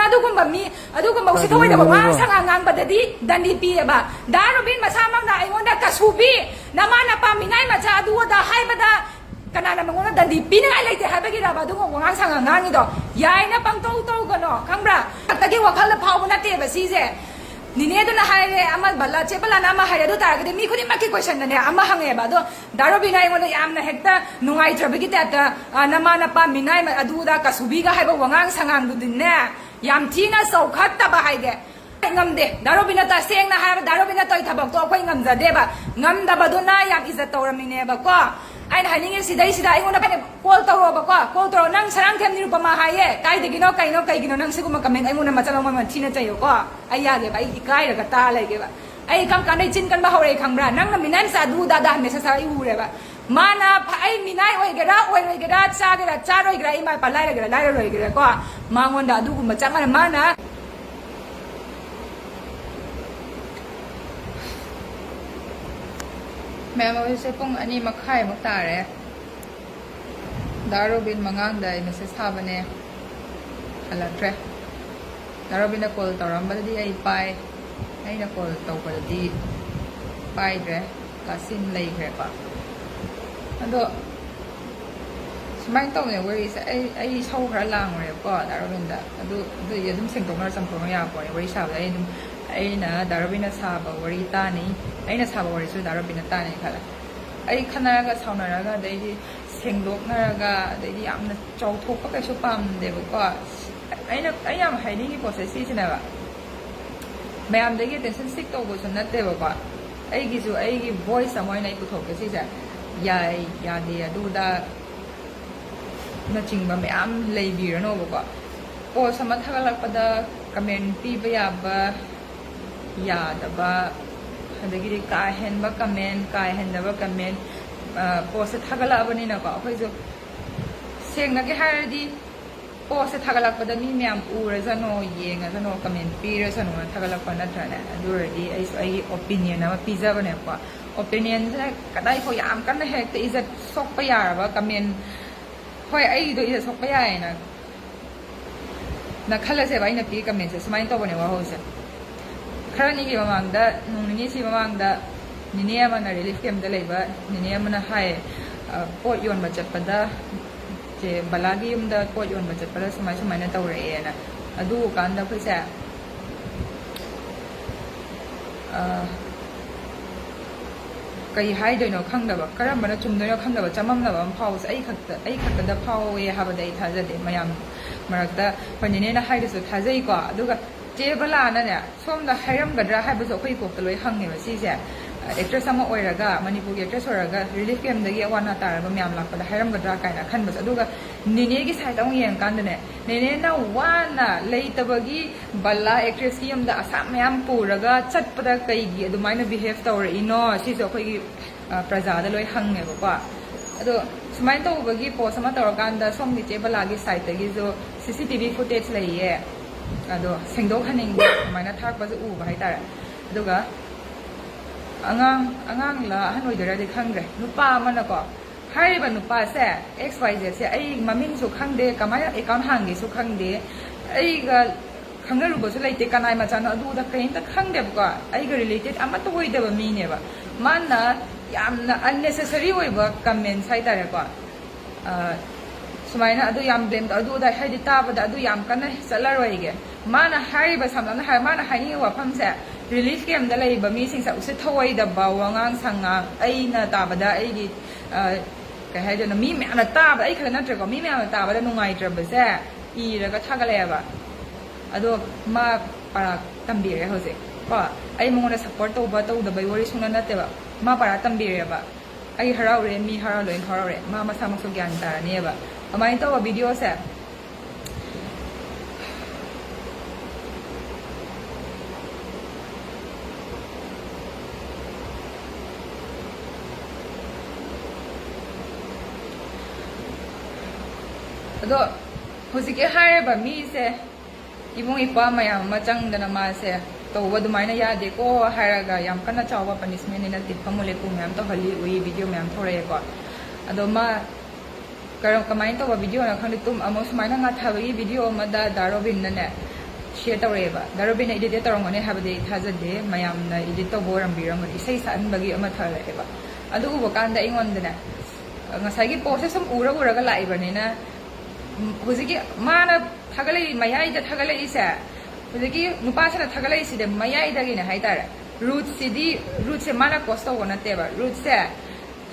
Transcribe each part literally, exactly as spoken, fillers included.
ꯑꯗꯨꯒꯨꯝꯕ ꯃꯤ, ꯑꯗꯨꯒꯨꯝꯕ ꯎꯁꯤꯠ ꯊꯑꯣꯏꯗꯕ ꯋꯥꯉꯥꯡ ꯁꯉꯥꯡ ꯉꯥꯡꯕꯗꯗꯤ ꯗꯟꯗꯤ ꯄꯤꯌꯦꯕ꯫ ꯗꯥ ꯔꯣꯕꯤꯟ ꯃꯁꯥꯃꯛꯅ ꯑꯩꯉꯣꯟꯗ ꯀꯁꯨꯕꯤ, ꯅꯃꯥ ꯅꯄꯥ ꯃꯤꯅꯥꯏ ꯃꯆꯥ ꯑꯗꯨ ꯑꯗꯥ ꯍꯥꯏꯕꯗ ꯀꯅꯥꯅ ꯃꯉꯣꯟꯗ ꯗꯟꯗꯤ ꯄꯤꯅꯤꯡꯉꯥꯏ ꯂꯩꯇꯦ ꯍꯥꯏꯕꯒꯤꯔꯕ ꯑꯗꯨꯒꯨꯝꯕ ꯋꯥꯉꯥꯡ ꯁꯉꯥꯡ ꯉꯥꯡꯉꯤꯗꯣ? ꯌꯥꯏꯅ ꯄꯪꯇꯧ ꯇꯧꯒꯅꯣ, ꯈꯪꯕ꯭ꯔꯥ? ꯈꯛꯇꯒꯤ ꯋꯥꯈꯜꯗ ꯐꯥꯎꯕ ꯅꯠꯇꯦꯕ ꯁꯤꯁꯦ꯫ ꯅꯤꯅꯦꯗꯨꯅ ꯍꯥꯏꯔꯦ ꯑꯃ, ꯕꯂꯥ, ꯆꯦ ꯕꯂꯥꯅ ꯑꯃ ꯍꯥꯏꯔꯦ, ꯑꯗꯨ ꯇꯥꯔꯒꯗꯤ ꯃꯤ ꯈꯨꯗꯤꯡꯃꯛꯀꯤ ꯀꯣꯏꯁꯟꯗꯅꯦ ꯑꯃ ꯍꯪꯉꯦꯕ꯫ ꯑꯗꯣ ꯗꯥ ꯔꯣꯕꯤꯟꯅ ꯑꯩꯉꯣꯟꯗ ꯌꯥꯝꯅ ꯍꯦꯛꯇ ꯅꯨꯡꯉꯥꯏꯇ꯭ꯔꯕꯒꯤ ꯇꯥꯏꯞꯇ, ꯑ, ꯅꯃꯥ ꯅꯄꯥ ꯃꯤꯅꯥꯏ ꯃ-, ꯑꯗꯨ ꯑꯗꯥ ꯀꯁꯨꯕꯤꯒ ꯍꯥꯏꯕ ꯋꯥꯉꯥꯡ ꯁꯉꯥꯡꯗꯨꯗꯤꯅꯦ, ꯌꯥꯝ ꯊꯤꯅ ꯆꯥꯎꯈꯠꯇꯕ ꯍꯥꯏꯒꯦ꯫ ꯉꯝꯗꯦ꯫ ꯗꯥ ꯔꯣꯕꯤꯟꯅ ꯇꯁꯦꯡꯅ ꯍꯥꯏꯔꯕ, ꯗꯥ ꯔꯣꯕꯤꯟꯅ ꯇꯧꯔꯤ ꯊꯕꯛꯇꯣ ꯑꯩꯈꯣꯏ ꯉꯝꯖꯗꯦꯕ꯫ ꯉꯝꯗꯕꯗꯨꯅ ꯌꯥꯝ ꯏꯖꯠ ꯇꯧꯔꯝꯃꯤꯅꯦꯕꯀꯣ꯫ ꯑꯩꯅ ꯍꯥꯏꯅꯤꯡꯉꯤ ꯁꯤꯗꯩꯁꯤꯗ ꯑꯩꯉꯣꯟꯗ ꯀꯣꯜ ꯇꯧꯔꯛꯑꯣꯕꯀꯣ꯫ ꯀꯣꯜ ꯇꯧꯔꯣ, "ꯅꯪ ꯁꯔꯥꯡꯊꯦꯝ ꯅꯤꯔꯨꯄꯃꯥ ꯍꯥꯏꯌꯦ, ꯀꯥꯏꯗꯒꯤꯅꯣ, ꯀꯩꯅꯣ, ꯀꯩꯒꯤꯅꯣ ꯅꯪ ꯁꯤꯒꯨꯝꯕ ꯀꯃꯦꯟ ꯑꯩꯉꯣꯟꯗ ꯃꯆꯠ ꯑꯃ ꯊꯤꯅ ꯆꯩꯌꯣꯀꯣ?" ꯑꯩ ꯌꯥꯗꯦꯕ, ꯑꯩ ꯏꯀꯥꯏꯔꯒ ꯇꯥ ꯂꯩꯒꯦꯕ꯫ ꯑꯩ ꯀꯔꯝ ꯀꯥꯟꯗ ꯑꯩ ꯆꯤꯟ ꯀꯟꯕ ꯍꯧꯔꯛꯑꯦ ꯈꯪꯕ꯭ꯔꯥ? ꯅꯪꯅ ꯃꯤꯅꯥꯏ ꯃꯆꯥ ꯑꯗꯨ ꯑꯗꯥ ꯃꯦꯁꯦꯖ ꯊꯥꯔ ꯑꯩ ꯎꯔꯦꯕ꯫ ꯃꯥꯅ ꯐ-, ꯑꯩ ꯃꯤꯅꯥꯏ ꯑꯣꯏꯒꯦꯔꯥ, ꯑꯣꯏꯔꯣꯏꯒꯦꯔꯥ, ꯆꯥꯒꯦꯔꯥ, ꯆꯥꯔꯣꯏꯒꯦꯔꯥ, ꯏꯃꯥ ꯏꯄꯥ ꯂꯥꯏꯔꯒꯦꯔꯥ, ꯂꯥꯏꯔꯔꯣꯏꯒꯦꯔꯥꯀꯣ, ꯃꯉꯣꯟꯗ ꯑꯗꯨꯒꯨꯝꯕ ꯆꯞ ꯃꯥꯟꯅ ꯃꯥꯅ ꯃꯌꯥꯝ, ꯍꯧꯖꯤꯛꯁꯦ ꯄꯨꯡ ꯑꯅꯤ ꯃꯈꯥꯏꯃꯨꯛ ꯇꯥꯔꯦ꯫ ꯗꯥ ꯔꯣꯕꯤꯟ ꯃꯉꯥꯡꯗ ꯑꯩ ꯃꯦꯁꯦꯖ ꯊꯥꯕꯅꯦ, ꯍꯜꯂꯛꯇ꯭ꯔꯦ꯫ ꯗꯥ ꯔꯣꯕꯤꯟꯅ ꯀꯣꯜ ꯇꯧꯔꯝꯕꯗꯗꯤ ꯑꯩ ꯄꯥꯏ, ꯑꯩꯅ ꯀꯣꯜ ꯇꯧꯕꯗꯗꯤ ꯄꯥꯏꯗ꯭ꯔꯦ, ꯀꯥꯁꯤꯟ ꯂꯩꯈ꯭ꯔꯦꯀꯣ꯫ ꯑꯗꯣ ꯁꯨꯃꯥꯏꯅ ꯇꯧꯅꯦ ꯋꯥꯔꯤꯁꯦ꯫ ꯑꯩ, ꯑꯩ ꯏꯁꯧ ꯈꯔ ꯂꯥꯡꯉꯨꯔꯦꯕꯀꯣ ꯗꯥ ꯔꯣꯕꯤꯟꯗ꯫ ꯑꯗꯨ, ꯑꯗꯨꯗꯤ ꯑꯗꯨꯝ ꯁꯦꯡꯗꯣꯛꯅꯔ ꯆꯥꯝꯊꯣꯛꯅ ꯌꯥꯄꯣꯠꯅꯦ ꯋꯥꯔꯤ ꯁꯥꯕꯗ꯫ ꯑꯩ ꯑꯗꯨꯝ, ꯑꯩꯅ ꯗꯥ ꯔꯣꯕꯤꯟꯅ ꯁꯥꯕ ꯋꯥꯔꯤ ꯇꯥꯅꯤ, ꯑꯩꯅ ꯁꯥꯕ ꯋꯥꯔꯤꯁꯨ ꯗꯥ ꯔꯣꯕꯤꯟꯅ ꯇꯥꯅꯤ ꯈꯜꯂꯦ꯫ ꯑꯩ ꯈꯟꯅꯔꯒ ꯁꯥꯎꯅꯔꯒ ꯑꯗꯩꯗꯤ ꯁꯦꯡꯗꯣꯛꯅꯔꯒ ꯑꯗꯩꯗꯤ ꯌꯥꯝꯅ ꯆꯥꯎꯊꯣꯛꯄ ꯀꯩꯁꯨ ꯄꯥꯝꯗꯦꯕꯀꯣ꯫ ꯑꯩꯅ, ꯑꯩ ꯌꯥꯝ ꯍꯥꯏꯅꯤꯡꯉꯤ ꯄꯣꯠꯁꯦ ꯁꯤꯁꯤꯅꯦꯕ꯫ ꯃꯌꯥꯝꯗꯒꯤ ꯑꯦꯇꯦꯟꯁꯟ ꯁꯤꯛ ꯇꯧꯕꯁꯨ ꯅꯠꯇꯦꯕꯀꯣ꯫ ꯑꯩꯒꯤꯁꯨ ꯑꯩꯒꯤ ꯚꯣꯏꯁ ꯑꯃ ꯑꯣꯏꯅ ꯑꯩ ꯄꯨꯊꯣꯛꯀꯦ ꯁꯤꯁꯦ꯫ ꯌꯥꯏ, ꯌꯥꯗꯦ, ꯑꯗꯨꯗ ꯅꯆꯤꯡꯕ ꯃꯌꯥꯝ ꯂꯩꯕꯤꯔꯅꯣꯕꯀꯣ꯫ ꯄꯣꯁ ꯑꯃ ꯊꯥꯒꯠꯂꯛꯄꯗ ꯀꯃꯦꯟ ꯄꯤꯕ ꯌꯥꯕ, ꯌꯥꯗꯕ, ꯑꯗꯒꯤꯗꯤ ꯀꯥ ꯍꯦꯟꯕ ꯀꯃꯦꯟ, ꯀꯥ ꯍꯦꯟꯗꯕ ꯀꯃꯦꯟ, ꯄꯣꯁꯁꯦ ꯊꯥꯒꯠꯂꯛꯑꯕꯅꯤꯅꯀꯣ ꯑꯩꯈꯣꯏꯁꯨ ꯁꯦꯡꯅꯒꯤ ꯍꯥꯏꯔꯗꯤ ꯄꯣꯁꯁꯦ ꯊꯥꯒꯠꯂꯛꯄꯗ ꯃꯤ ꯃꯌꯥꯝ ꯎꯔꯖꯅꯣ, ꯌꯦꯡꯉꯖꯅꯣ, ꯀꯃꯦꯟ ꯄꯤꯔꯁꯅꯣꯅ ꯊꯥꯒꯠꯂꯛꯄ ꯅꯠꯇ꯭ꯔꯅꯦ? ꯑꯗꯨ ꯑꯣꯏꯔꯗꯤ ꯑꯩꯁꯨ ꯑꯩꯒꯤ ꯑꯣꯄꯤꯅꯤꯌꯟ ꯑꯃ ꯄꯤꯖꯕꯅꯦꯕꯀꯣ꯫ ꯑꯣꯄꯤꯅꯤꯌꯟꯁꯤꯅ ꯀꯗꯥꯏꯐꯥꯎ ꯌꯥꯝ ꯀꯟꯅ ꯍꯦꯛꯇ ꯏꯖꯠ ꯁꯣꯛꯄ ꯌꯥꯔꯕ ꯀꯃꯦꯟ, ꯍꯣꯏ, ꯑꯩꯒꯤꯗꯣ ꯏꯖꯠ ꯁꯣꯛꯄ ꯌꯥꯏꯌꯦꯅ ꯅ ꯈꯜꯂꯁꯦꯕ, ꯑꯩꯅ ꯄꯤ ꯀꯃꯦꯟꯁꯦ ꯁꯨꯃꯥꯏꯅ ꯇꯧꯕꯅꯦ ꯋꯥꯍꯧꯁꯦ꯫ ꯈꯔ ꯅꯤꯒꯤ ꯃꯃꯥꯡꯗ, ꯅꯣꯡ ꯅꯤꯅꯤꯁꯤ ꯃꯃꯥꯡꯗ, ꯅꯤꯅꯦ ꯑꯃꯅ ꯔꯤꯂꯤꯐ ꯀꯦꯝꯗ ꯂꯩꯕ ꯅꯤꯅꯦ ꯑꯃꯅ ꯍꯥꯏꯌꯦ, ꯑ, ꯄꯣꯠ ꯌꯣꯟꯕ ꯆꯠꯄꯗ, ꯆꯦ ꯕꯂꯥꯒꯤ ꯌꯨꯝꯗ ꯄꯣꯠ ꯌꯣꯟꯕ ꯆꯠꯄꯗ ꯁꯨꯃꯥꯏ ꯁꯨꯃꯥꯏꯅ ꯇꯧꯔꯛꯑꯦꯅ꯫ ꯑꯗꯨ ꯀꯥꯟꯗ ꯑꯩꯈꯣꯏꯁꯦ, ꯑ, ꯀꯩ ꯍꯥꯏꯗꯣꯏꯅꯣ ꯈꯪꯗꯕ, ꯀꯔꯝꯕꯅ ꯆꯨꯝꯗꯣꯏꯅꯣ ꯈꯪꯗꯕ, ꯆꯃꯝꯅꯕ ꯑꯃ ꯐꯥꯎꯕꯁꯦ ꯑꯩ ꯈꯛꯇ, ꯑꯩ ꯈꯛꯇꯗ ꯐꯥꯎꯋꯦ ꯍꯥꯏꯕꯗꯤ ꯑꯩ ꯊꯥꯖꯗꯦ꯫ ꯃꯌꯥꯝ ꯃꯔꯛꯇ ꯑꯩꯈꯣꯏ ꯅꯦꯅꯦꯅ ꯍꯥꯏꯔꯤꯁꯨ ꯊꯥꯖꯩꯀꯣ꯫ ꯑꯗꯨꯒ ꯆꯦ ꯕꯂꯥꯅꯅꯦ, ꯁꯣꯝꯗ ꯍꯥꯏꯔꯝꯒꯗ꯭ꯔꯥ ꯍꯥꯏꯕꯁꯨ ꯑꯩꯈꯣꯏ ꯀꯣꯛꯇ ꯂꯣꯏ ꯍꯪꯉꯦꯕ ꯁꯤꯁꯦ꯫ ꯑꯦꯛꯇ꯭ꯔꯦꯁ ꯑꯃ ꯑꯣꯏꯔꯒ, ꯃꯅꯤꯄꯨꯔꯒꯤ ꯑꯦꯛꯇ꯭ꯔꯦꯁ ꯑꯣꯏꯔꯒ, ꯔꯤꯂꯤꯐ ꯀꯦꯝꯗꯒꯤ ꯑꯋꯥ ꯑꯅꯥ ꯇꯥꯔꯕ ꯃꯌꯥꯝ ꯂꯥꯛꯄꯗ ꯍꯥꯏꯔꯝꯒꯗ꯭ꯔꯥ ꯀꯥꯏꯅ ꯈꯟꯕꯁꯦ꯫ ꯑꯗꯨꯒ ꯅꯦꯅꯦꯒꯤ ꯁꯥꯏꯠꯇ ꯑꯃꯨꯛ ꯌꯦꯡꯉꯀꯥꯟꯗꯅꯦ, ꯅꯦꯅꯦꯅ ꯋꯥꯅ ꯂꯩꯇꯕꯒꯤ ꯕꯂꯥ ꯑꯦꯛꯇ꯭ꯔꯦꯁꯀꯤ ꯌꯨꯝꯗ ꯑꯁꯥꯝ ꯃꯌꯥꯝ ꯄꯨꯔꯒ ꯆꯠꯄꯗ ꯀꯩꯒꯤ ꯑꯗꯨꯃꯥꯏꯅ ꯕꯤꯍꯦꯕ ꯇꯧꯔꯛꯏꯅꯣ? ꯁꯤꯁꯨ ꯑꯩꯈꯣꯏꯒꯤ, ꯑ, ꯄ꯭ꯔꯖꯥꯗ ꯂꯣꯏ ꯍꯪꯉꯦꯕꯀꯣ꯫ ꯑꯗꯣ ꯁꯨꯃꯥꯏꯅ ꯇꯧꯕꯒꯤ ꯄꯣꯁ ꯑꯃ ꯇꯧꯔꯀꯥꯟꯗ ꯁꯣꯝꯒꯤ ꯆꯦ ꯕꯂꯥꯒꯤ ꯁꯥꯏꯠꯇꯒꯤꯁꯨ ꯁꯤ ꯁꯤ ꯇꯤ ꯚꯤ ꯐꯨꯇꯦꯖ ꯂꯩꯌꯦ, ꯑꯗꯣ ꯁꯦꯡꯗꯣꯛꯍꯟꯅꯤꯡꯕ ꯑꯗꯨꯃꯥꯏꯅ ꯊꯥꯔꯛꯄꯁꯨ ꯎꯕ ꯍꯥꯏꯇꯥꯔꯦ꯫ ꯑꯗꯨꯒ ꯑꯉꯥꯡ, ꯑꯉꯥꯡꯂ ꯑꯍꯟ ꯑꯣꯏꯗꯣꯏꯔꯗꯤ ꯈꯪꯗ꯭ꯔꯦ, ꯅꯨꯄꯥ ꯑꯃꯅꯀꯣ, ꯍꯥꯏꯔꯤꯕ ꯅꯨꯄꯥꯁꯦ, ꯑꯦꯛꯁ ꯋꯥꯏ ꯖꯦꯠꯁꯦ, ꯑꯩ ꯃꯃꯤꯡꯁꯨ ꯈꯪꯗꯦ, ꯀꯃꯥꯏꯅ ꯑꯦꯀꯥꯎꯟ ꯍꯥꯡꯒꯦꯁꯨ ꯈꯪꯗꯦ, ꯑꯩꯒ ꯈꯪꯅꯔꯨꯕꯁꯨ ꯂꯩꯇꯦ, ꯀꯅꯥꯏ ꯃꯆꯥꯅꯣ ꯑꯗꯨꯗ ꯀꯔꯤꯝꯇ ꯈꯪꯗꯦꯕꯀꯣ, ꯑꯩꯒ ꯔꯤꯂꯦꯇꯦꯠ ꯑꯃꯠꯇ ꯑꯣꯏꯗꯕ ꯃꯤꯅꯦꯕ꯫ ꯃꯥꯅ ꯌꯥꯝꯅ ꯑꯟꯅꯦꯁꯦꯁꯔꯤ ꯑꯣꯏꯕ ꯀꯃꯦꯟꯁ ꯍꯥꯏꯇꯥꯔꯦꯀꯣ, ꯑ, ꯁꯨꯃꯥꯏꯅ ꯑꯗꯨ ꯌꯥꯝ ꯕ꯭ꯂꯦꯝ ꯇꯧ, ꯑꯗꯨ ꯑꯗꯥ, ꯍꯥꯏꯗꯤ ꯇꯥꯕꯗ ꯑꯗꯨ ꯌꯥꯝ ꯀꯟꯅ ꯆꯠꯂꯔꯣꯏꯒꯦ꯫ ꯃꯥꯅ ꯍꯥꯏꯔꯤꯕ, ꯁꯝꯂꯞꯅ ꯍꯥꯏꯔ, ꯃꯥꯅ ꯍꯥꯏꯅꯤꯡꯉꯤꯕ ꯋꯥꯐꯝꯁꯦ, ꯔꯤꯂꯤꯐ ꯀꯦꯝꯗ ꯂꯩꯔꯤꯕ ꯃꯤꯁꯤꯡꯁꯦ ꯎꯁꯤꯠ ꯊꯑꯣꯏꯗꯕ ꯋꯥꯉꯥꯡ ꯁꯉꯥꯡ, ꯑꯩꯅ ꯇꯥꯕꯗ, ꯑꯩꯒꯤ, ꯑ, ꯀꯩ ꯍꯥꯏꯗꯣꯏꯅꯣ, ꯃꯤ ꯃꯌꯥꯝꯅ ꯇꯥꯕꯗ, ꯑꯩ ꯈꯛꯇ ꯅꯠꯇ꯭ꯔꯦꯀꯣ, ꯃꯤ ꯃꯌꯥꯝꯅ ꯇꯥꯕꯗ ꯅꯨꯡꯉꯥꯏꯇ꯭ꯔꯕꯁꯦ ꯏꯔꯒ ꯊꯥꯒꯠꯂꯛꯑꯦꯕ꯫ ꯑꯗꯣ ꯃꯥ ꯄꯔꯥ ꯇꯝꯕꯤꯔꯦ ꯍꯧꯖꯤꯛ ꯀꯣ꯫ ꯑꯩ ꯃꯉꯣꯟꯗ ꯁꯞꯄꯣꯔꯠ ꯇꯧꯕ ꯇꯧꯗꯕꯩ ꯋꯥꯔꯤ ꯁꯨꯡꯅ ꯅꯠꯇꯦꯕ, ꯃꯥ ꯄꯔꯥ ꯇꯝꯕꯤꯔꯦꯕ꯫ ꯑꯩ ꯍꯔꯥꯎꯔꯦ, ꯃꯤ ꯍꯔꯥꯎ ꯂꯣꯏꯅ ꯍꯔꯥꯎꯔꯦ, ꯃꯥ ꯃꯁꯥꯃꯛꯁꯨ ꯒ꯭ꯌꯥꯟ ꯇꯥꯔꯅꯦꯕ꯫ ꯑꯗꯨꯃꯥꯏꯅ ꯇꯧꯕ ꯚꯤꯗꯤꯑꯣꯁꯦ꯫ ꯑꯗꯣ ꯍꯧꯖꯤꯛꯀꯤ ꯍꯥꯏꯔꯤꯕ ꯃꯤꯁꯦ, ꯏꯕꯨꯡ ꯏꯄ꯭ꯋꯥ ꯃꯌꯥꯝ ꯑꯃ ꯆꯪꯗꯅ ꯃꯥꯁꯦ ꯇꯧꯕ ꯑꯗꯨꯃꯥꯏꯅ ꯌꯥꯗꯦꯀꯣ ꯍꯥꯏꯔꯒ ꯌꯥꯝ ꯀꯟꯅ ꯆꯥꯎꯕ ꯄꯅꯤꯁꯃꯦꯟꯅꯦꯅ ꯇꯤꯠ ꯐꯝꯃꯨ ꯂꯦꯞꯄꯨ ꯃꯌꯥꯝ ꯇꯧꯍꯜꯂꯤ, ꯎꯏ, ꯚꯤꯗꯤꯑꯣ ꯃꯌꯥꯝ ꯊꯣꯛꯂꯛꯑꯦꯀꯣ꯫ ꯑꯗꯣ ꯃꯥ ꯀꯔꯝ ꯀꯃꯥꯏꯅ ꯇꯧꯕ ꯚꯤꯗꯤꯑꯣꯅꯣ ꯈꯪꯗꯦ, ꯇꯨꯝ ꯑꯃꯨꯛ ꯁꯨꯃꯥꯏꯅ ꯉꯥꯊꯕꯒꯤ ꯚꯤꯗꯤꯑꯣ ꯑꯃꯗ ꯗꯥ ꯔꯣꯕꯤꯟꯅꯅꯦ ꯁꯤꯌꯔ ꯇꯧꯔꯛꯑꯦꯕ꯫ ꯗꯥ ꯔꯣꯕꯤꯟꯅ ꯏꯗꯤꯠ ꯇꯧꯔꯝꯒꯅꯤ ꯍꯥꯏꯕꯗꯤ ꯑꯩ ꯊꯥꯖꯗꯦ, ꯃꯌꯥꯝꯅ ꯏꯗꯤꯠ ꯇꯧꯕ ꯑꯣꯏꯔꯝꯕꯤꯔꯝꯒꯅꯤ, ꯏꯁꯩ ꯁꯛꯍꯟꯕꯒꯤ ꯑꯃ ꯊꯥꯔꯛꯑꯦꯕ꯫ ꯑꯗꯨ ꯎꯕ ꯀꯥꯟꯗ ꯑꯩꯉꯣꯟꯗꯅꯦ ꯉꯁꯥꯏꯒꯤ ꯄꯣꯁꯁꯦ ꯁꯨꯝ ꯎꯔ ꯎꯔꯒ ꯂꯥꯛꯏꯕꯅꯤꯅ, ꯎꯝ, ꯍꯧꯖꯤꯛꯀꯤ ꯃꯥꯅ ꯊꯥꯒꯠꯂꯛꯏ, ꯃꯌꯥꯏꯗ ꯊꯥꯒꯠꯂꯛꯏꯁꯦ, ꯍꯧꯖꯤꯛꯀꯤ ꯅꯨꯄꯥꯁꯤꯅ ꯊꯥꯒꯠꯂꯛꯏꯁꯤꯗꯤ ꯃꯌꯥꯏꯗꯒꯤꯅꯦ ꯍꯥꯏꯇꯥꯔꯦ꯫ ꯔꯨꯠꯁꯤꯗꯤ, ꯔꯨꯠꯁꯦ ꯃꯥꯅ ꯀꯣꯁ ꯇꯧꯕ ꯅꯠꯇꯦꯕ꯫ ꯔꯨꯠꯁꯦ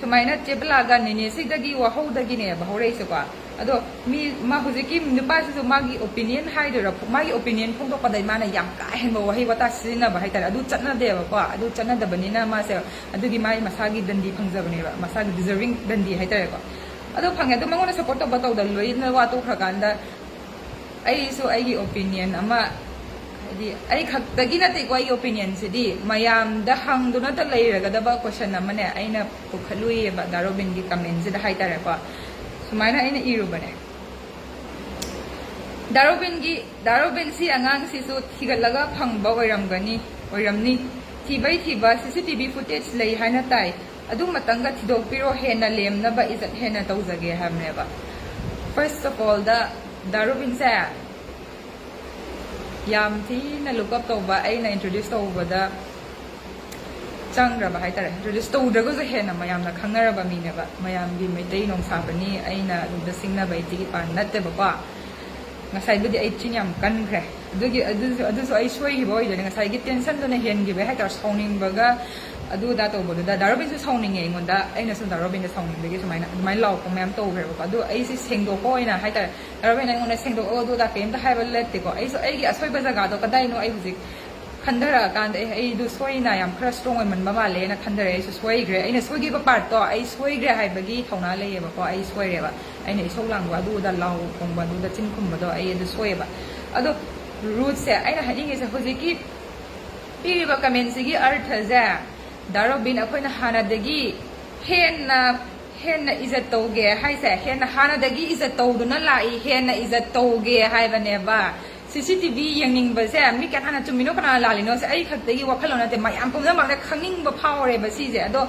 ꯁꯨꯃꯥꯏꯅ ꯆꯦꯕꯂꯥꯒ ꯅꯤꯅꯦꯁꯤꯗꯒꯤ ꯋꯥꯍꯧꯗꯒꯤꯅꯦꯕ ꯍꯧꯔꯛꯏꯁꯦꯀꯣ꯫ ꯑꯗꯣ ꯃꯤ, ꯃꯥ ꯍꯧꯖꯤꯛꯀꯤ ꯅꯨꯄꯥꯁꯤꯁꯨ ꯃꯥꯒꯤ ꯑꯣꯄꯤꯅꯤꯌꯟ ꯍꯥꯏꯗꯣꯏꯔꯥ, ꯃꯥꯒꯤ ꯑꯣꯄꯤꯅꯤꯌꯟ ꯐꯣꯡꯗꯣꯛꯄꯗ ꯃꯥꯅ ꯌꯥꯝ ꯀꯥ ꯍꯦꯟꯕ ꯋꯥꯍꯩ ꯋꯥꯇꯥ ꯁꯤꯖꯤꯟꯅꯕ ꯍꯥꯏꯇꯥꯔꯦ꯫ ꯑꯗꯨ ꯆꯠꯅꯗꯦꯕꯀꯣ꯫ ꯑꯗꯨ ꯆꯠꯅꯗꯕꯅꯤꯅ ꯃꯥꯁꯦ ꯑꯗꯨꯒꯤ ꯃꯥꯒꯤ ꯃꯁꯥꯒꯤ ꯗꯟꯗꯤ ꯐꯪꯖꯕꯅꯦꯕ, ꯃꯁꯥꯒꯤ ꯗꯤꯖꯔꯚꯤꯡ ꯗꯟꯗꯤ ꯍꯥꯏꯇꯥꯔꯦꯀꯣ꯫ ꯑꯗꯣ ꯐꯪꯉꯦ꯫ ꯑꯗꯣ ꯃꯉꯣꯟꯗ ꯁꯞꯄꯣꯔꯠ ꯇꯧꯕ ꯇꯧꯗꯕ ꯂꯣꯏꯅ ꯋꯥ ꯇꯣꯛꯈ꯭ꯔꯀꯥꯟꯗ ꯑꯩꯁꯨ ꯑꯩꯒꯤ ꯑꯣꯄꯤꯅꯤꯌꯟ ꯑꯃ, ꯍꯥꯏꯗꯤ ꯑꯩ ꯈꯛꯇꯒꯤ ꯅꯠꯇꯦꯀꯣ, ꯑꯩꯒꯤ ꯑꯣꯄꯤꯅꯤꯌꯟꯁꯤꯗꯤ ꯃꯌꯥꯝꯗ ꯍꯪꯗꯨꯅꯇ ꯂꯩꯔꯒꯗꯕ ꯀꯣꯏꯁꯟ ꯑꯃꯅꯦ ꯑꯩꯅ ꯄꯨꯈꯠꯂꯨꯏꯌꯦꯕ ꯗꯥ ꯔꯣꯕꯤꯟꯒꯤ ꯀꯃꯦꯟꯁꯤꯗ ꯍꯥꯏꯇꯥꯔꯦꯀꯣ꯫ ꯁꯨꯃꯥꯏꯅ ꯑꯩꯅ ꯏꯔꯨꯕꯅꯦ꯫ ꯗꯥ ꯔꯣꯕꯤꯟꯒꯤ, ꯗꯥ ꯔꯣꯕꯤꯟꯁꯤ ꯑꯉꯥꯡꯁꯤꯁꯨ ꯊꯤꯒꯠꯂꯒ ꯐꯪꯕ ꯑꯣꯏꯔꯝꯒꯅꯤ, ꯑꯣꯏꯔꯝꯅꯤ꯫ ꯊꯤꯕꯩ ꯊꯤꯕ ꯁꯤ ꯁꯤ ꯇꯤ ꯚꯤ ꯐꯨꯇꯦꯖ ꯂꯩ ꯍꯥꯏꯅ ꯇꯥꯏ꯫ ꯑꯗꯨꯃꯇꯪꯒ ꯊꯤꯗꯣꯛꯄꯤꯔꯣ, ꯍꯦꯟꯅ ꯂꯦꯝꯅꯕ ꯏꯖꯠ ꯍꯦꯟꯅ ꯇꯧꯖꯒꯦ ꯍꯥꯏꯕꯅꯦꯕ꯫ First of all ꯗ ꯗꯥ ꯔꯣꯕꯤꯟꯁꯦ ꯌꯥꯝ ꯊꯤꯅ look up ꯇꯧꯕ, ꯑꯩꯅ introduce ꯇꯧꯕꯗ ꯆꯪꯈ꯭ꯔꯕ ꯍꯥꯏꯇꯥꯔꯦ꯫ Introduce ꯇꯧꯗ꯭ꯔꯒꯁꯨ ꯍꯦꯟꯅ ꯃꯌꯥꯝꯅ ꯈꯪꯅꯔꯕ ꯃꯤꯅꯦꯕ꯫ ꯃꯌꯥꯝꯒꯤ ꯃꯩꯇꯩ ꯅꯣꯡꯁꯥꯕꯅꯤ, ꯑꯩꯅ ꯑꯗꯨꯗ ꯁꯤꯡꯅꯕ ꯏꯆꯤꯛ ꯏꯄꯥꯟ ꯅꯠꯇꯦꯕꯀꯣ꯫ ꯉꯁꯥꯏꯕꯨꯗꯤ ꯑꯩ ꯆꯤꯟ ꯌꯥꯝ ꯀꯟꯈ꯭ꯔꯦ꯫ ꯑꯗꯨꯒꯤ, ꯑꯗꯨꯁꯨ, ꯑꯗꯨꯁꯨ ꯑꯩ ꯁꯣꯏꯈꯤꯕ ꯑꯣꯏꯗꯣꯏꯅꯦ꯫ ꯉꯁꯥꯏꯒꯤ ꯇꯦꯟꯁꯟꯗꯨꯅ ꯍꯦꯟꯈꯤꯕ ꯍꯥꯏꯇꯥꯔꯦ, ꯁꯥꯎꯅꯤꯡꯕꯒ ꯑꯗꯨ ꯑꯗꯥ ꯇꯧꯕꯗꯨꯗ ꯗꯥ ꯔꯣꯕꯤꯟꯁꯨ ꯁꯥꯎꯅꯤꯡꯉꯦ ꯑꯩꯉꯣꯟꯗ, ꯑꯩꯅꯁꯨ ꯗꯥ ꯔꯣꯕꯤꯟꯗ ꯁꯥꯎꯅꯤꯡꯕꯒꯤ ꯁꯨꯃꯥꯏꯅ, ꯑꯗꯨꯃꯥꯏꯅ ꯂꯥꯎꯔꯛꯄ ꯃꯌꯥꯝ ꯇꯧꯈ꯭ꯔꯦꯕꯀꯣ꯫ ꯑꯗꯨ ꯑꯩꯁꯦ ꯁꯦꯡꯗꯣꯛꯄ ꯑꯣꯏꯅ ꯍꯥꯏꯇꯥꯔꯦ, ꯗꯥ ꯔꯣꯕꯤꯟ ꯑꯩꯉꯣꯟꯗ ꯁꯦꯡꯗꯣꯛꯑꯣ ꯑꯗꯨ ꯑꯗꯥ ꯀꯩꯝꯇ ꯍꯥꯏꯕ ꯅꯠꯇꯦꯀꯣ꯫ ꯑꯩꯁꯨ ꯑꯩꯒꯤ ꯑꯁꯣꯏꯕ ꯖꯒꯥꯗꯣ ꯀꯗꯥꯏꯅꯣ ꯑꯩ ꯍꯧꯖꯤꯛ ꯈꯟꯊꯔꯛꯑꯀꯥꯟꯗ, ꯑꯦ, ꯑꯩꯗꯣ ꯁꯣꯏꯅ ꯌꯥꯝ ꯈꯔ ꯁ꯭ꯇꯔꯣꯡ ꯑꯣꯏꯃꯟꯕ ꯃꯥꯜꯂꯦꯅ ꯈꯟꯊꯔꯛꯑꯦ꯫ ꯑꯩꯁꯨ ꯁꯣꯏꯈ꯭ꯔꯦ, ꯑꯩꯅ ꯁꯣꯏꯈꯤꯕ ꯄꯥꯔꯠꯇꯣ ꯑꯩ ꯁꯣꯏꯈ꯭ꯔꯦ ꯍꯥꯏꯕꯒꯤ ꯊꯧꯅꯥ ꯂꯩꯌꯦꯕꯀꯣ꯫ ꯑꯩ ꯁꯣꯏꯔꯦꯕ, ꯑꯩꯅ ꯏꯁꯧ ꯂꯥꯡꯕ ꯑꯗꯨ ꯑꯗꯥ, ꯂꯥꯎ ꯈꯣꯡꯕ ꯑꯗꯨꯗ, ꯆꯤꯟ ꯈꯨꯝꯕꯗꯣ ꯑꯩ ꯑꯗꯨ ꯁꯣꯏꯌꯦꯕ꯫ ꯑꯗꯣ ꯔꯨꯠꯁꯦ, ꯑꯩꯅ ꯍꯥꯏꯅꯤꯡꯉꯤꯁꯦ ꯍꯧꯖꯤꯛꯀꯤ ꯄꯤꯔꯤꯕ ꯀꯃꯦꯟꯁꯤꯒꯤ ꯑꯔꯊꯁꯦ, ꯗꯥ ꯔꯣꯕꯤꯟ, ꯑꯩꯈꯣꯏꯅ ꯍꯥꯟꯅꯗꯒꯤ ꯍꯦꯟꯅ, ꯍꯦꯟꯅ ꯏꯖꯠ ꯇꯧꯒꯦ ꯍꯥꯏꯁꯦ, ꯍꯦꯟꯅ ꯍꯥꯟꯅꯗꯒꯤ ꯏꯖꯠ ꯇꯧꯗꯨꯅ ꯂꯥꯛꯏ, ꯍꯦꯟꯅ ꯏꯖꯠ ꯇꯧꯒꯦ ꯍꯥꯏꯕꯅꯦꯕ꯫ ꯁꯤ ꯁꯤ ꯇꯤ ꯚꯤ ꯌꯦꯡꯅꯤꯡꯕꯁꯦ ꯃꯤ ꯀꯅꯥꯅ ꯆꯨꯝꯃꯤꯅꯣ ꯀꯅꯥꯅ ꯂꯥꯜꯂꯤꯅꯣꯁꯦ ꯑꯩ ꯈꯛꯇꯒꯤ ꯋꯥꯈꯜꯂꯣꯟ ꯅꯠꯇꯦ, ꯃꯌꯥꯝ ꯄꯨꯝꯅꯃꯛꯅ ꯈꯪꯅꯤꯡꯕ ꯐꯥꯎꯔꯦꯕ ꯁꯤꯁꯦ꯫ ꯑꯗꯣ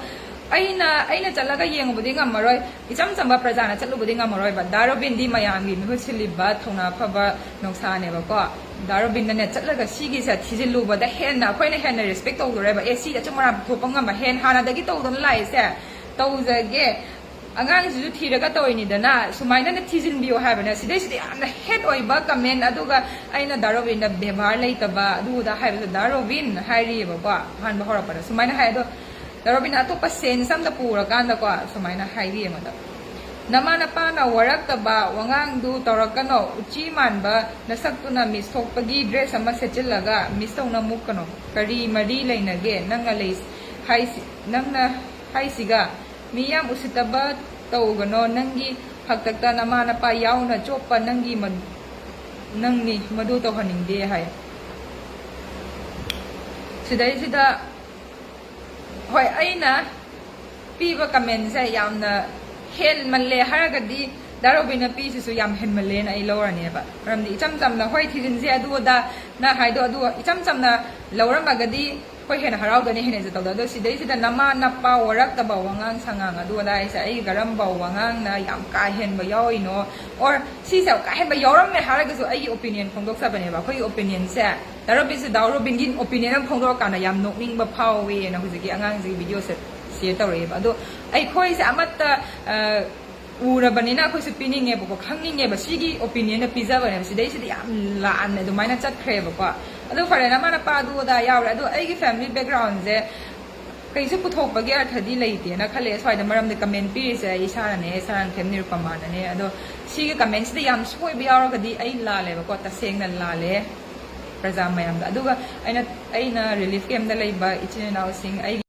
ꯑꯩꯅ ꯑꯩꯅ ꯆꯠꯂꯒ ꯌꯦꯡꯉꯨꯕꯗꯤ ꯉꯝꯃꯔꯣꯏ, ꯏꯆꯝ ꯆꯝꯕ ꯄ꯭ꯔꯖꯥꯅ ꯆꯠꯂꯨꯕꯗꯤ ꯉꯝꯃꯔꯣꯏꯕ꯫ ꯗꯥ ꯔꯣꯕꯤꯟꯗꯤ ꯃꯌꯥꯝꯒꯤ ꯃꯤꯍꯨꯠ ꯁꯤꯜꯂꯤꯕ ꯊꯧꯅꯥ ꯐꯕ ꯅꯣꯡꯁꯥꯅꯦꯕꯀꯣ꯫ ꯗꯥ ꯔꯣꯕꯤꯟꯅꯅꯦ ꯆꯠꯂꯒ ꯁꯤꯒꯤꯁꯦ ꯊꯤꯖꯤꯜꯂꯨꯕꯗ ꯍꯦꯟꯅ ꯑꯩꯈꯣꯏꯅ ꯍꯦꯟꯅ ꯔꯦꯁꯄꯦꯛ ꯇꯧꯗꯣꯔꯦꯕ꯫ ꯑꯦ, ꯁꯤ ꯑꯆꯨꯝ ꯑꯔꯥꯟ ꯄꯨꯊꯣꯛꯄ ꯉꯝꯕ ꯍꯦꯟ ꯍꯥꯟꯅꯗꯒꯤ ꯇꯧꯗꯨꯅ ꯂꯥꯛꯏꯁꯦ ꯇꯧꯖꯒꯦ꯫ ꯑꯉꯥꯡꯁꯤꯁꯨ ꯊꯤꯔꯒ ꯇꯧꯔꯤꯅꯤꯗꯅ, ꯁꯨꯃꯥꯏꯅꯅ ꯊꯤꯖꯤꯟꯕꯤꯌꯣ ꯍꯥꯏꯕꯅꯦ꯫ ꯁꯤꯗꯩꯁꯤꯗ ꯌꯥꯝꯅ ꯍꯦꯠ ꯑꯣꯏꯕ ꯀꯃꯦꯟ, ꯑꯗꯨꯒ ꯑꯩꯅ ꯗꯥ ꯔꯣꯕꯤꯟꯗ ꯕꯦꯕꯥꯔ ꯂꯩꯇꯕ ꯑꯗꯨꯗ ꯍꯥꯏꯕꯗ ꯗꯥ ꯔꯣꯕꯤꯟ ꯍꯥꯏꯔꯤꯑꯕꯀꯣ ꯑꯍꯥꯟꯕ ꯍꯧꯔꯛꯄꯗ ꯁꯨꯃꯥꯏꯅ ꯍꯥꯏ꯫ ꯑꯗꯣ ꯗꯥ ꯔꯣꯕꯤꯟꯅ ꯑꯇꯣꯞꯄ ꯁꯦꯟꯁ ꯑꯝꯗ ꯄꯨꯔꯀꯥꯟꯗꯀꯣ ꯁꯨꯃꯥꯏꯅ ꯍꯥꯏꯔꯤ ꯑꯩꯉꯣꯟꯗ, "ꯅꯃꯥ ꯅꯄꯥꯅ ꯋꯥꯔꯛꯇꯕ ꯋꯥꯉꯥꯡꯗꯨ ꯇꯧꯔꯛꯀꯅꯣ, ꯎꯆꯤ ꯃꯥꯟꯕ ꯅꯁꯛꯇꯨꯅ ꯃꯤꯁ ꯊꯣꯛꯄꯒꯤ ꯗ꯭ꯔꯦꯁ ꯑꯃ ꯁꯦꯠꯆꯤꯜꯂꯒ ꯃꯤꯁ ꯇꯧꯅ ꯃꯨꯛꯀꯅꯣ꯫ ꯀꯔꯤ ꯃꯔꯤ ꯂꯩꯅꯒꯦ ꯅꯪꯅ ꯂꯩ ꯍꯥꯏꯁꯤ, ꯅꯪꯅ ꯍꯥꯏꯁꯤꯒ? ꯃꯤ ꯌꯥꯝ ꯎꯁꯤꯠꯇꯕ ꯇꯧꯒꯅꯣ, ꯅꯪꯒꯤ ꯍꯥꯛꯇꯛꯇ ꯅꯃꯥ ꯅꯄꯥ ꯌꯥꯎꯅ ꯆꯣꯞꯄ ꯅꯪꯒꯤ ꯃ-, ꯅꯪꯅꯤ, ꯃꯗꯨ ꯇꯧꯍꯟꯅꯤꯡꯗꯦ" ꯍꯥꯏ꯫ ꯁꯤꯗꯩꯁꯤꯗ ꯍꯣꯏ, ꯑꯩꯅ ꯄꯤꯕ ꯀꯃꯦꯟꯁꯦ ꯌꯥꯝꯅ ꯍꯦꯟꯃꯜꯂꯦ ꯍꯥꯏꯔꯒꯗꯤ ꯗꯥ ꯔꯣꯕꯤꯟꯅ ꯄꯤꯁꯤꯁꯨ ꯌꯥꯝ ꯍꯦꯟꯃꯜꯂꯦꯅ ꯑꯩ ꯂꯧꯔꯅꯦꯕ꯫ ꯃꯔꯝꯗꯤ ꯏꯆꯝ ꯆꯝꯅ, "ꯍꯣꯏ, ꯊꯤꯖꯤꯟꯁꯦ ꯑꯗꯨ ꯑꯗꯥ" ꯅ ꯍꯥꯏꯗꯣ, ꯑꯗꯨ ꯏꯆꯝ ꯆꯝꯅ ꯂꯧꯔꯝꯃꯒꯗꯤ ꯑꯩꯈꯣꯏ ꯍꯦꯟꯅ ꯍꯔꯥꯎꯗꯣꯏꯅꯦ, ꯍꯦꯟꯅ ꯏꯖꯠ ꯇꯧꯗꯣꯏꯅꯦ꯫ ꯑꯗꯣ ꯁꯤꯗꯩꯁꯤꯗ ꯅꯃꯥ ꯅꯄꯥ ꯋꯥꯔꯛꯇꯕ ꯋꯥꯉꯥꯡ ꯁꯉꯥꯡ ꯑꯗꯨ ꯑꯗꯥ ꯍꯥꯏꯁꯦ ꯑꯩ ꯀꯔꯝꯕ ꯋꯥꯉꯥꯡꯅ ꯌꯥꯝ ꯀꯥ ꯍꯦꯟꯕ ꯌꯥꯎꯔꯤꯅꯣ? ꯑꯣꯔ ꯁꯤꯁꯦ ꯀꯥ ꯍꯦꯟꯕ ꯌꯥꯎꯔꯝꯃꯦ ꯍꯥꯏꯔꯒꯁꯨ ꯑꯩꯒꯤ ꯑꯣꯄꯤꯅꯤꯌꯟ ꯐꯣꯡꯗꯣꯛꯆꯕꯅꯦꯕ꯫ ꯑꯩꯈꯣꯏꯒꯤ ꯑꯣꯄꯤꯅꯤꯌꯟꯁꯦ ꯗꯥ ꯔꯣꯕꯤꯟꯁꯦ, ꯗꯥ ꯔꯣꯕꯤꯟꯒꯤ ꯑꯣꯄꯤꯅꯤꯌꯟ ꯑꯃ ꯐꯣꯡꯗꯣꯔꯛꯀꯥꯟꯗ ꯌꯥꯝ ꯅꯣꯛꯅꯤꯡꯕ ꯐꯥꯎꯋꯦꯅ ꯍꯧꯖꯤꯛꯀꯤ ꯑꯉꯥꯡꯁꯤꯒꯤ ꯚꯤꯗꯤꯑꯣꯁꯦ ꯁꯤꯌꯔ ꯇꯧꯔꯛꯑꯦꯕ꯫ ꯑꯗꯣ ꯑꯩꯈꯣꯏꯁꯦ ꯑꯃꯠꯇ, ꯑ, ꯎꯔꯕꯅꯤꯅ ꯑꯩꯈꯣꯏꯁꯨ ꯄꯤꯅꯤꯡꯉꯦꯕꯀꯣ, ꯈꯪꯅꯤꯡꯉꯦꯕ꯫ ꯁꯤꯒꯤ ꯑꯣꯄꯤꯅꯤꯌꯟꯗ ꯄꯤꯖꯕꯅꯦꯕ꯫ ꯁꯤꯗꯩꯁꯤꯗ ꯌꯥꯝ ꯂꯥꯟꯅ ꯑꯗꯨꯃꯥꯏꯅ ꯆꯠꯈ꯭ꯔꯦꯕꯀꯣ꯫ ꯑꯗꯣ ꯐꯔꯦ, ꯅꯃꯥ ꯅꯄꯥ ꯑꯗꯨ ꯑꯗꯥ ꯌꯥꯎꯔꯦ꯫ ꯑꯗꯣ ꯑꯩꯒꯤ ꯐꯦꯃꯤꯂꯤ ꯕꯦꯛꯒ꯭ꯔꯥꯎꯟꯁꯦ ꯀꯩꯁꯨ ꯄꯨꯊꯣꯛꯄꯒꯤ ꯑꯔꯊꯗꯤ ꯂꯩꯇꯦꯅ ꯈꯜꯂꯦ꯫ ꯁ꯭ꯋꯥꯏꯗ ꯃꯔꯝꯗꯤ ꯀꯃꯦꯟ ꯄꯤꯔꯤꯁꯦ ꯑꯩ ꯏꯁꯥꯅꯅꯦ, ꯁꯥꯔꯥꯟꯊꯦꯝ ꯅꯤꯔꯨꯄꯃꯥꯅꯅꯦ꯫ ꯑꯗꯣ ꯁꯤꯒꯤ ꯀꯃꯦꯟꯁꯤꯗ ꯌꯥꯝ ꯁꯣꯏꯕ ꯌꯥꯎꯔꯒꯗꯤ ꯑꯩ ꯂꯥꯜꯂꯦꯕꯀꯣ, ꯇꯁꯦꯡꯅ ꯂꯥꯜꯂꯦ ꯄ꯭ꯔꯖꯥ ꯃꯌꯥꯝꯗ꯫ ꯑꯗꯨꯒ ꯑꯩꯅ, ꯑꯩꯅ ꯔꯤꯂꯤꯐ ꯀꯦꯝꯞꯇ ꯂꯩꯕ ꯏꯆꯤꯟ ꯏꯅꯥꯎꯁꯤꯡ, ꯑꯩꯒꯤ